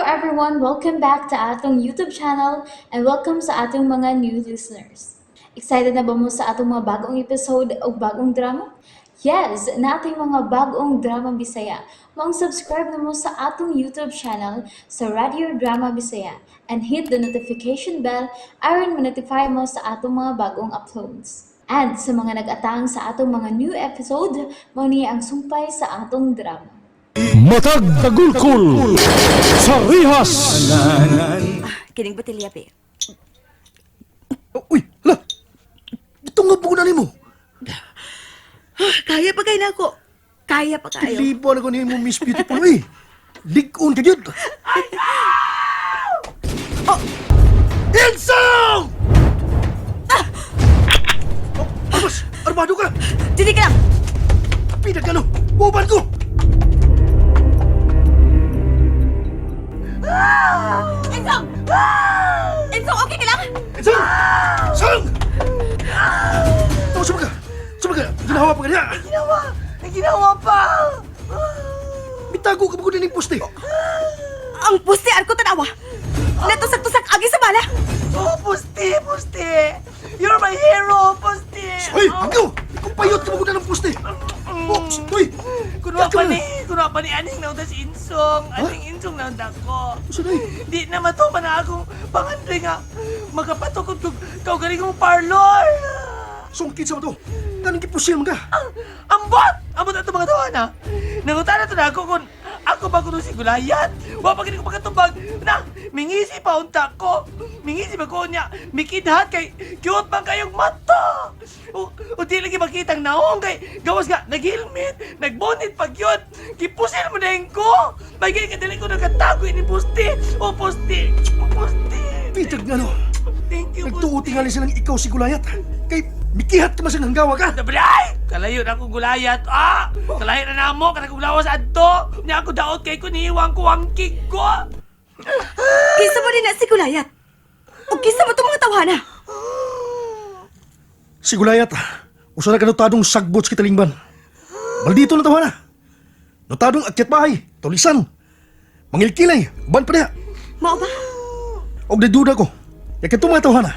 everyone! Welcome back to atong YouTube channel and welcome sa atong mga new listeners. Excited na ba mo sa atong mga bagong episode o bagong drama? Yes, nating mga bagong drama Bisaya. Maong subscribe na mo sa atong YouTube channel sa Radio Drama Bisaya and hit the notification bell aron ma-notify mo sa atong mga bagong uploads. And sa mga nag-atang sa atong mga new episode, mao ni ang sumpay sa atong drama. Matag Tagulkol sa Rihas. Kining botelya, be. Oh, uy, hala! Itong nga na nimo. Kaya pa kayo na ako. Kaya pa kayo. Kilibo na ko nimo, Miss Beautiful. Uy, lig-on ka gyud. Oh! Insong! Oh, Amos, armado ka! Dili ka lang! Pinagano! Uban ko! Ensong! Ensong, okay ka lang? Insong! Song! Tama, sumaga! Sumaga! Ginawa pa ka niya! Ginawa! Ginawa pa! Bitago ka ba ko din poste? Ang puste, arko tanawa! Natusak-tusak agi sa bala! Oh, Pusti! Pusti! You're my hero, Pusti! Uy, hanggaw! Ikumpayot ka ba ko ng poste? Oh, uy! Kunwa pa ni, kunwa pa ni aning naunta si Insong. Aning Insong naunta ko. Usa na eh. Di na matuman na akong pangandre nga makapatukod kog kaugalingong parlor. Sungkit sa to. Ganun kipusil man ka. Ambot! Ambot ato mga tawana. Nangutana to na ako kung ako ba kuno si Gulayat. Wa pa gini ko makatubag. Na, mingisi pa unta ko. Mingisi pa ko niya. Mikidhat kay cute man kayong mata. O di lagi makitang naong kay gawas nga nag-helmet, nagbonit pag yun. Gipusil mo na yun ko. May gini ka dili ko nagkatago ini pusti. O pusti. O pusti. Pitag nga no. Thank you, pusti. Nagtuuti nga silang ikaw si Gulayat. Kay mikihat ka man siyang hanggawa ka. Nabalay! Kalayo na akong gulayat. Ah! Kalayo na namo, kanang kong lawas adto. Nya ako daot kay ko niwang ko ang kig ko. Kinsa mo din na si Gulayat? O kinsa mo itong mga tawhana? Si Gulayat, usa na kanotadong sagbot sa kitalingban. Maldito na tawa na. Notadong akyat bahay, tulisan. Mangilkilay, ban pa niya. Mao ba? Og naduda ko, ya kadtong mga tawhana.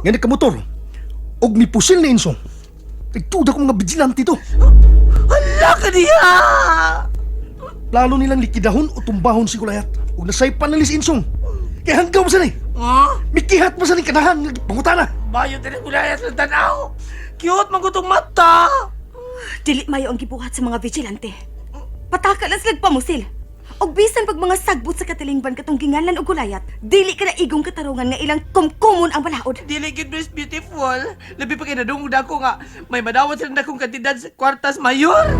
Nga nagkamotor, og mipusil ni Insong. Nagduda ko mga vigilante to. Hala ka niya! Plano nilang likidahon o tumbahon si Gulayat. Ug nasaypan nila si Insong. Kaya hanggaw mo sa ni. Ah? Mikihat mo sa ni kanahan nga pangutana. Bayo din ang gulayat ng tanaw. Cute man ko tong mata. Dili mayo ang gibuhat sa mga vigilante. Pataka lang sila pamusil. Og bisan pag mga sagbot sa katilingban katong ginganlan og gulayat, dili ka na igong katarungan nga ilang kumkumon ang balaod. Dili gid Miss Beautiful. Labi pa kay nadungog ako nga may madawat sila nakong kantidad sa kwartas mayor.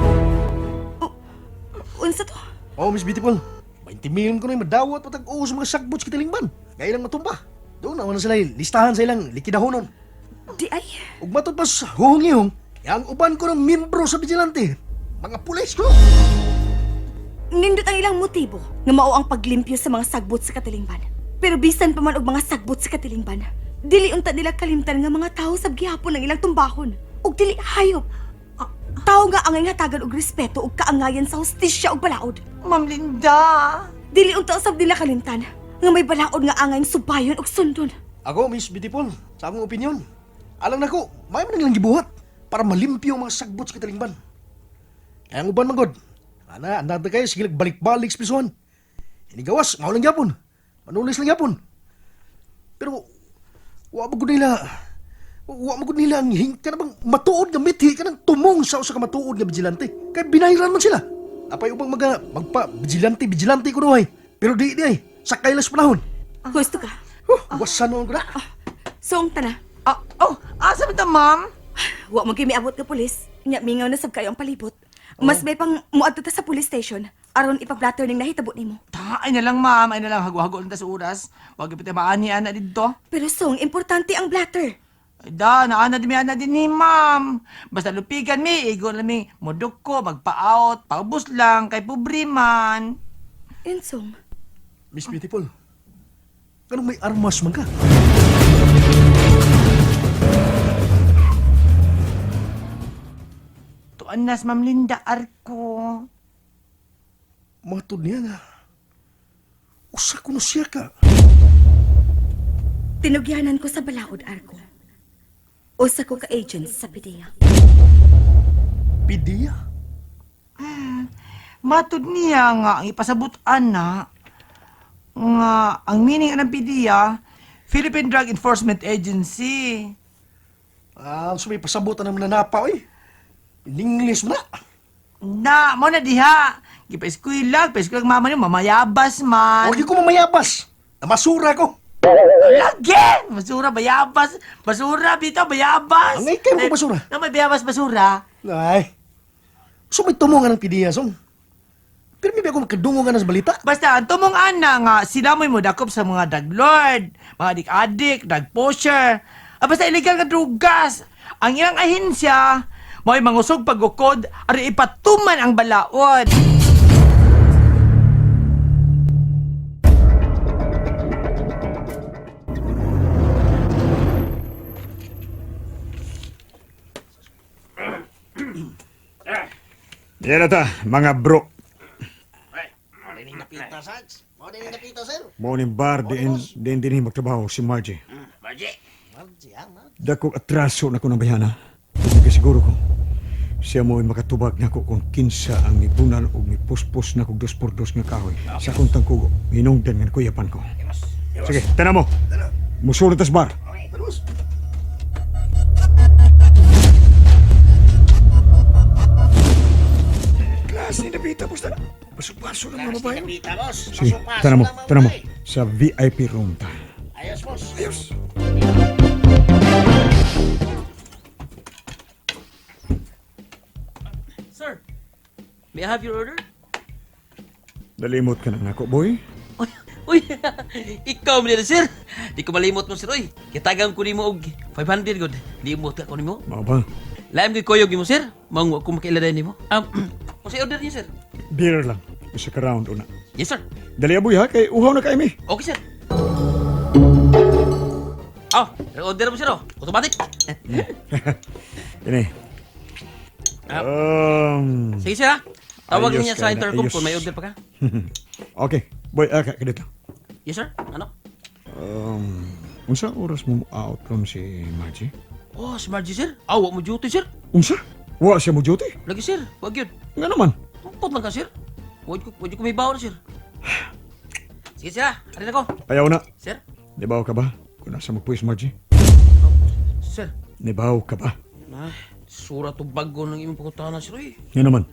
Unsa to? Oh, Miss Beautiful. 20 million ko na yung madawat patag oo sa mga sagbot sa kitalingban. Kaya ilang matumba. Doon na sila listahan sa ilang likidahonon. Di ay. Ug matod pas huhong-ihong, yang uban ko ng membro sa vigilante. Mga pulis ko. Nindot ang ilang motibo nga mao ang paglimpyo sa mga sagbot sa katilingban. Pero bisan pa man og mga sagbot sa katilingban, dili unta nila kalimtan nga mga tawo sab gihapon ang ilang tumbahon ug dili hayop. Tawo nga angay hatagan og respeto ug kaangayan sa hustisya ug balaod. Ma'am Linda. Dili unta usab nila kalimtan nga may balaod nga angay subayon ug sundon. Ako, Miss Beautiful, sa akong opinion, alam nako, may man nilang gibuhat para malimpyo ang mga sagbot sa kitalingban. Kaya ang uban man god, ana, andata kayo, sige balik-balik sa prisuhan. Hinigawas, mao lang gyapon. Manulis lang gyapon. Pero, wa man gud nila, wa man gud nila ang hingka na bang matuod nga mithi ka ng tumong sa usa ka matuod nga vigilante. Kay binayran man sila. Apay ubang mga magpa vigilante vigilante kuno ay. Pero di di ay sakay lang sa panahon. Gusto ka? Huh, wasan noon ko na. Song tana. Ah, oh, asa ba ta, ma'am? Wa man kay miabot nga pulis. Nya mingaw na sab kayo ang palibot. Mas may pang muadto ta sa police station aron ipa-blatter ning nahitabo nimo. Ta, ay na lang, ma'am. Ay na lang, hago-hago lang ta sa oras. Huwag ipit maani ana dito. Pero song importante ang blatter. Ay da, naana din mi ana din ni ma'am. Basta lupigan mi, igo lang mi, mudok ko, magpa-out, paubos lang, kay pobre man. Insong, Miss Beautiful, kanong may armas man ka? Tuan nas, Ma'am Linda Arco. Matod niya nga. Usa kuno siya ka. Tinugyanan ko sa balaod, Arko. Usa ko ka agent sa PDEA. Pidiya. Matud niya nga ang ipasabot ana nga ang meaning ng PDEA, Philippine Drug Enforcement Agency. Ah, so may pasabutan ng mananapa, oy. In English mo na. Na, mo na diha. Gipa-eskwela, pa-eskwela mama niyo, mamayabas man. Huwag ko mamayabas. Namasura ko. Lagi! Basura, bayabas. Basura, bitaw, bayabas. Angay kayo ko basura. Na may bayabas, basura. Ay. So may tumo nga ng pidiya, som. Pero may ako makadungo nga na sa balita. Basta, ang tumong ana nga, sila mo'y modakop sa mga drug lord, mga adik-adik, drug pusher. Ah, basta illegal nga drugas. Ang ilang ahensya, mo'y mangusog pagukod, ari ipatuman ang balaod. Yan na ta, mga bro. Mao ning bar diin diin dinhi magtrabaho si Margie. Dako atraso na ko ng bayana. Hindi siguro ko. Siya mo ay makatubag nako kung kinsa ang mibunal o mipuspos na kog dos por dos nga kahoy sa akong tangkugo. Hinungdan nga kuyapan ko. Sige, tanan mo. Musulod tas bar. Klase na bita, boss. Baso-baso ng mga babae. Sige, tanan mo, tanan mo. Sa VIP room ta. Ayos, boss. Ayos. Sir, may I have your order? Nalimot ka na nako, boy. Uy, uy, ikaw man nila, sir. Di ko malimot mo, sir. Uy, kitagang ko nimo og 500 good. Limot ka ko nimo. Mao ba? Laim ko'y kuyog nimo, sir. Mangwa ko makiladay nimo. Unsay order niyo, sir? Beer lang. Isa ka round una. Yes, sir. Dali aboy ha, kay uhaw na kay mi. Okay, sir. Oh, order mo, sir. Oh. Automatic. Ini. Ah. Sige, sir, ha. Tawag Ayos niya ka sa na, intercom ayos. kung may order pa ka. Okay. Boy, ah, ka dito. Yes, sir. Ano? Unsa oras mo out from si Margie? Oh, si Margie, sir. Ah, wa mo duty, sir. Unsa? Wa siya mo duty? Lagi, sir. Wag yun. Nga naman. Umpot lang ka, sir. Wag ko may bawon, sir. Sige, sir, ha. Arin ako. Ayaw na. Sir? Nibaw ka ba? Kung nasa magpuwis, Margie? Sir. Nibaw ka ba? Ay, sura to bago ng imong pangutana, sir. Uy, Nga naman.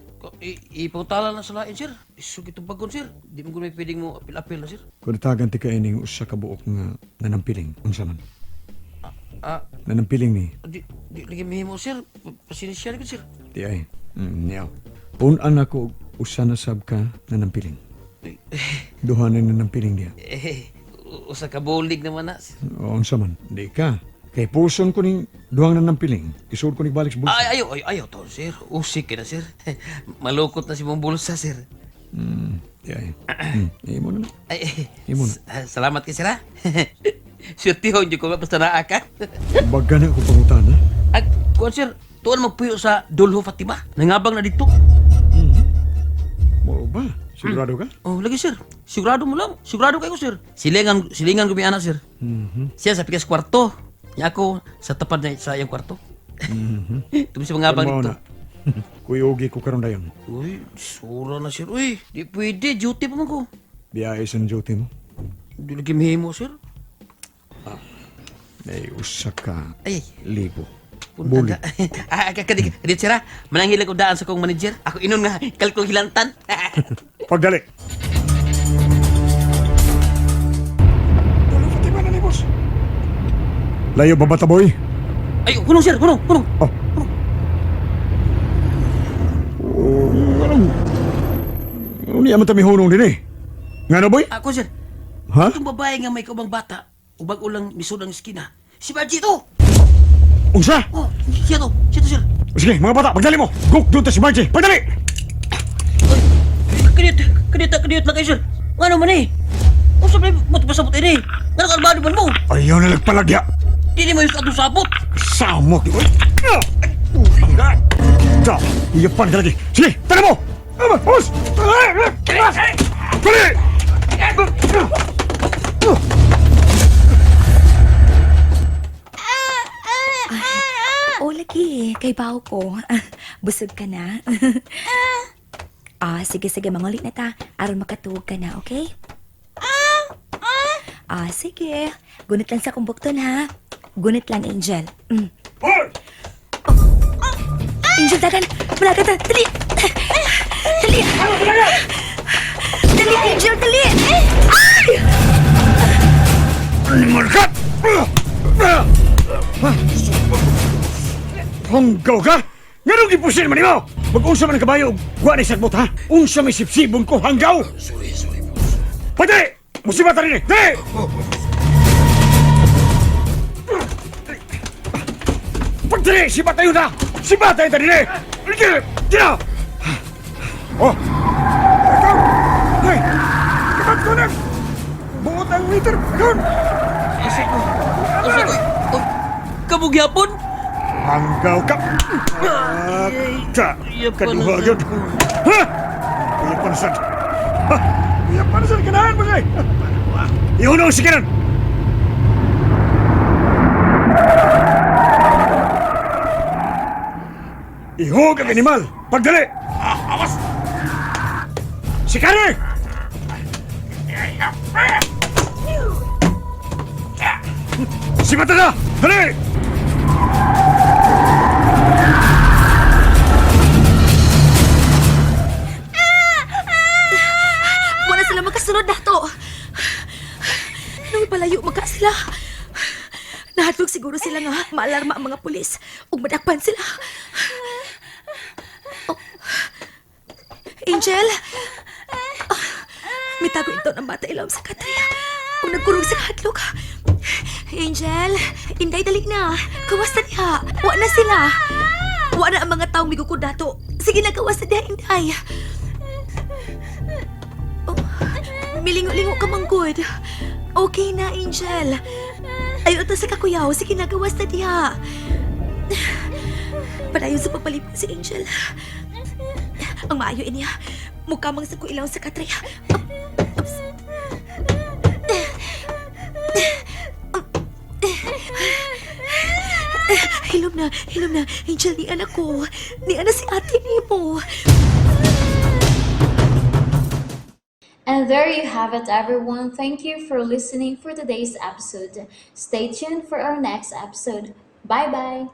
Ipangutala na sa lain, sir. Isug itong bagon, sir. Di mo may pwedeng mo apil-apil na, sir. Kung natagan ti ka ining usa ka buok nga nanampiling. Unsa man? Ah, Nanampiling ni. di lagi mahimo, sir. Pasensya na ko, sir. Di ay. Niyaw. Punan ako og usa na sab ka nanampiling. Duha na nanampiling niya. Eh, usa ka bulig naman na, sir. O, unsa man? Di ka. Kay puson ko ning duhang nanampiling. Isuod ko ning balik sa bulsa. Ay, ayaw, ayaw, ayaw to, sir. Usik ka na, sir. Malukot na si mong bulsa, sir. Di ay. Imo na. Ay, eh, Imo na. salamat kay sir, ha. Swerte ho, hindi ko basta naa ka. Baga na ako pangutana. Ay, kuan, sir. Tuan magpuyo sa Dolho Fatima. Nangabang na dito. Mao ba? Sigurado ka? Oh, lagi sir. Sigurado mo lang. Sigurado kayo sir. Silingan silingan ko mi anak sir. Siya sa pikas kwarto. Nya ako sa tapad na sa iyang kwarto. Mm-hmm. Tumi sa mga abang Mao dito. na. Kuyugi ko karon dayon. Uy, sura na sir. Uy, di pwede. Duty pa man ko. Biyahe sa duty mo. Di lagi mahimo sir. Ay, usa ka Ay, ay. libo. Punta Bulig. ka. Ah, kadi, kadi sir ah. Mananghilag ko daan sa kong manager. Ako inon nga, kalkong hilantan. Pagdali. Wala Fatima na ni boss. Layo ba bata boy? Ay, hunong sir, hunong, hunong. Oh. Oh, anong... Ano niya man ta mihunong din eh? Nga na boy? Ako sir, Ha? itong babae nga may kaubang bata, ubag ulang misod ang eskina. Si Margie to! Unsa? Oh, siya to sir. Sige, mga bata, pagdali mo! Guk doon ta si Margie! Pagdali! Kadiyot, kadiyot, kadiyot lang kayo, sir. Nga naman eh. Unsa ba mo pasabot ini? Nga nakalbado man mo. Ayaw na nagpalagya! Dili mo yung atong sabot. Samok! Uy! Ah! Ta! Iyapan ka lagi! Sige, tara mo! Ama, Boss! Dali! Oh, busog ka na. Ah, sige, sige, mangulit na ta. Aron makatuog ka na, okay? Ah, sige. Gunit lang sa kumbukton, ha? Gunit lang, Angel. Hoy! Angel, dagan! Malaga ta! Dali! Dali! Dali, Angel! Dali! Ay! Animal ka! Hanggaw ka? Nganong gipusin man nimo? Mag-unsa man ang kabayo og wa ni sagbot ha? Unsa may sipsibon ko hanggaw? Sorry, sorry, boss. Pwede! Musibat rin eh! Dali! Pagdali! Sibat tayo na! Sibat tayo tayo eh! Dina! Oh! Ikaw! Hey! Kabat ko na! Buot ang meter! Doon! Asa ko? Asa ko? Oh, kabugyapon? Hanggaw ka! Ka! Kaduha yun! Ha! Kuya Pansan! Ha! Kuya Pansan! Kanahan mo siya! Iunaw si Kiran! Ihog ang animal! Pagdali! Awas! Si Kare! Si Matana! Dali! Wala sila makasunod na to. Nung palayo magka sila. Nahadlok siguro sila nga maalarma ang mga pulis ug madakpan sila. Oh. Angel! Ah, mitago ito ng bata ilawom sa katay. Ug nagkurog sa kahadlok. Angel, inday dali na. Kawas na diha. Wa na sila. Wa na ang mga taong migukod dato. Sige na, kawas na diha, Inday. Oh, milingo-lingo ka manggod. Okay na, Angel. Ayo ta sa kakuyaw. Sige na, gawas na diha. Padayon sa pagpalipod si Angel. Ang maayo niya. Mukha mang sa kuilaw sa katray. Ups. Hilom na, hilom na. Angel, ni anak ko. Ni anak si ate ni mo. And there you have it, everyone. Thank you for listening for today's episode. Stay tuned for our next episode. Bye bye.